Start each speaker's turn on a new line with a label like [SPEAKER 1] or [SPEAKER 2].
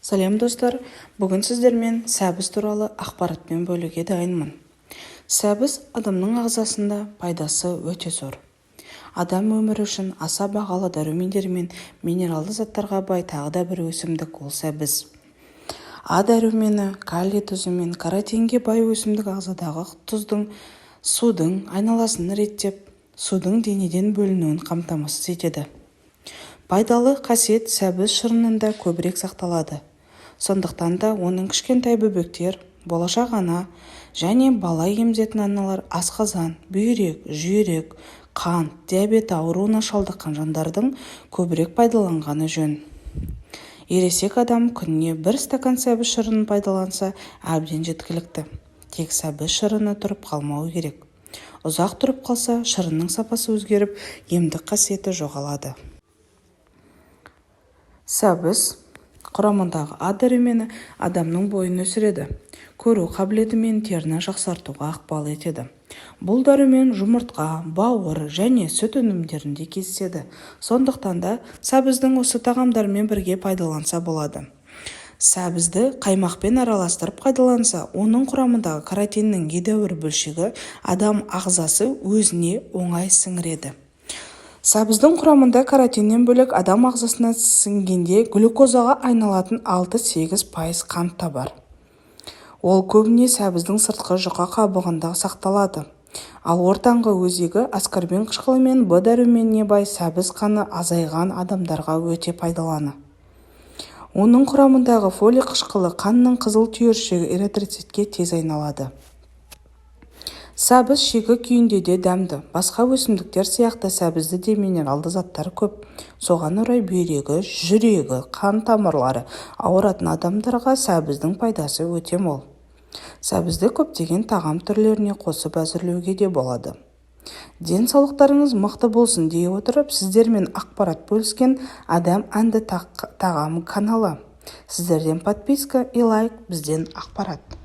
[SPEAKER 1] Сәлем, достар! Бүгін сіздермен сәбіз туралы ақпаратпен бөлуге дайынмын. Сәбіз адамның ағзасында пайдасы өте зор. Адам өмірі үшін аса бағалы дәрумендер мен минералды заттарға бай тағы да бір өсімдік ол сәбіз. А дәрумені, калий тұзы мен каротинге бай өсімдік ағзадағы тұздың, судың айналысын реттеп, судың денеден бөлінуін қамтамасыз етеді. Пайдалы қасиет сәбіз шырынында көбірек сақталады. Сондықтан да оның кішкентай бөбектер, болашақ ана және бала емізетін аналар, асқазан, бүйрек, жүрек, қант диабеті ауруына шалдыққан жандардың көбірек пайдаланғаны жөн. Ересек адам күніне бір стакан сәбіз шырынын пайдаланса, әбден жеткілікті. Тек сәбіз шырыны тұрып қалмауы керек. Ұзақ тұрып қалса, шырынның сапасы өзгеріп, емдік қасиеті жоғалады. Сәбіз құрамындағы А дәрумені адамның бойын өсіреді, көру қабілеті мен теріні жақсартуға ықпал етеді. Бұл дәрумен жұмыртқа, бауыр және сүт өнімдерінде кездеседі. Сондықтан да сәбіздің осы тағамдармен бірге пайдаланса болады. Сәбізді қаймақпен араластырып пайдаланса, оның құрамындағы каротиннің едәуір бөлшегі адам ағзасы өзіне оңай сіңіреді. Сәбіздің құрамында каротиннен бөлек адам ағзасына сіңгенде глюкозаға айналатын 6-8% қант та бар. Ол көбіне сәбіздің сыртқы жұқа қабығында сақталады. Ал ортаңғы өзегі аскорбин қышқылы мен Б дәруменіне бай сәбіз қаны азайған адамдарға өте пайдаланы. Оның құрамындағы фолий қышқылы қанның қызыл түйіршігі эритроцитке тез айналады. Сәбіз шикі күйінде де дәмді. Басқа өсімдіктер сияқты сәбізде де минералды заттар көп. Соған орай бүйрегі, жүрегі, қан тамырлары ауыратын адамдарға сәбіздің пайдасы өте мол. Сәбізді көптеген тағам түрлеріне қосып әзірлеуге де болады. Денсаулықтарыңыз мықты болсын дей отырып, сіздермен ақпарат бөліскен Адам әнді тағам каналы. Сіздерден подписка и лайк, бізден ақпарат.